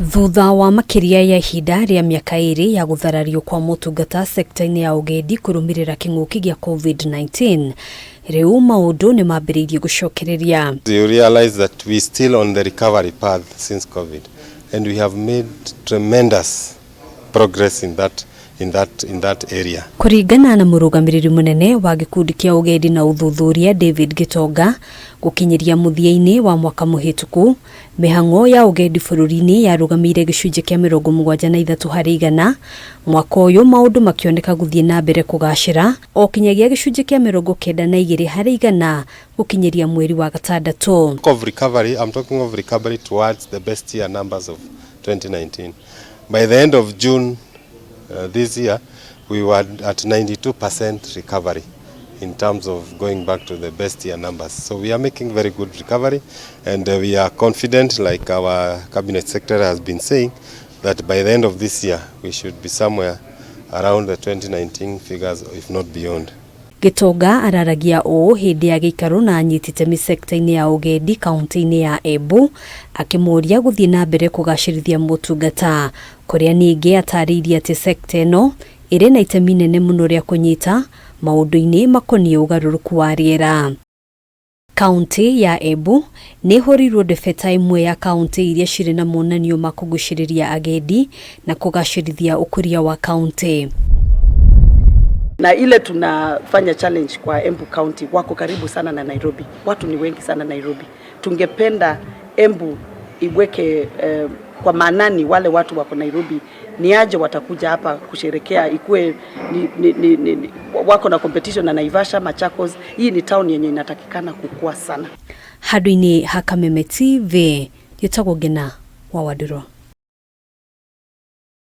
Thutha wa makĩria ya ihinda rĩa mĩaka ĩrĩ ya gũtharario kwa motungata sekta-inĩ ya ũgendi kũrũmĩrĩra kĩng'ũki gĩa COVID-19, rĩu maũndũ nĩ mambĩrĩirie gũcokereria. You realize that we still on the recovery path since COVID and we have made tremendous progress in that in that in that area. Kũringana na mũrũgamĩrĩri mũnene wa gĩkundi kĩa ũgendi na ũthuthuria David Gitonga, gũkinyĩria mũthia-inĩ wa mwaka mũhĩtũku, mĩhang'o ya ũgendi bũrũri-inĩ yarũgamĩire gĩcunjĩ kĩa 73 harĩ igana. Mwaka ũyũ maũndũ makĩoneka gũthiĩ na mbere kũgacĩra o kinyagia gĩcunjĩ kĩa 92 harĩ igana gũkinyĩria mweri wa gatandatũ. Of recovery, I'm talking of recovery towards the best year numbers of 2019. By the end of June this year, we were at 92% recovery in terms of going back to the best year numbers. So we are making very good recovery and we are confident, like our cabinet secretary has been saying, that by the end of this year, we should be somewhere around the 2019 figures, if not beyond. Gitonga araragia ũũ hĩndĩ ya gĩikaro na anyiti itemi sekta-inĩ ya ũgendi kaunti-inĩ ya Embu, akĩmũria gũthiĩ na mbere kũgacĩrithia motungata, kũrĩa ningĩ atarĩirie atĩ sekta ĩno ĩrĩ na itemi nene mũno rĩa kũnyita maũndũ-inĩ makoniĩ ũgarũrũku wa rĩera. Kaunti ya Embu nĩ ĩhũrĩirwo ndebe ta ĩmwe ya kaunti iria cirĩ na monanio ma kũgucĩrĩria agendi na kũgacĩrithia ũkũria wa kaunti. Na ile tunafanya challenge kwa Embu County, wako karibu sana na Nairobi, watu ni wengi sana Nairobi. Tungependa Embu iweke kwa maanani wale watu wako Nairobi ni aje watakuja hapa kusherekea, ikuwe ni wako na competition na Naivasha, Machakos. Hii ni town yenye inatakikana kukua sana. Handũ-inĩ ha Kameme TV, njĩtagwo Ngina wa Wandũrũ.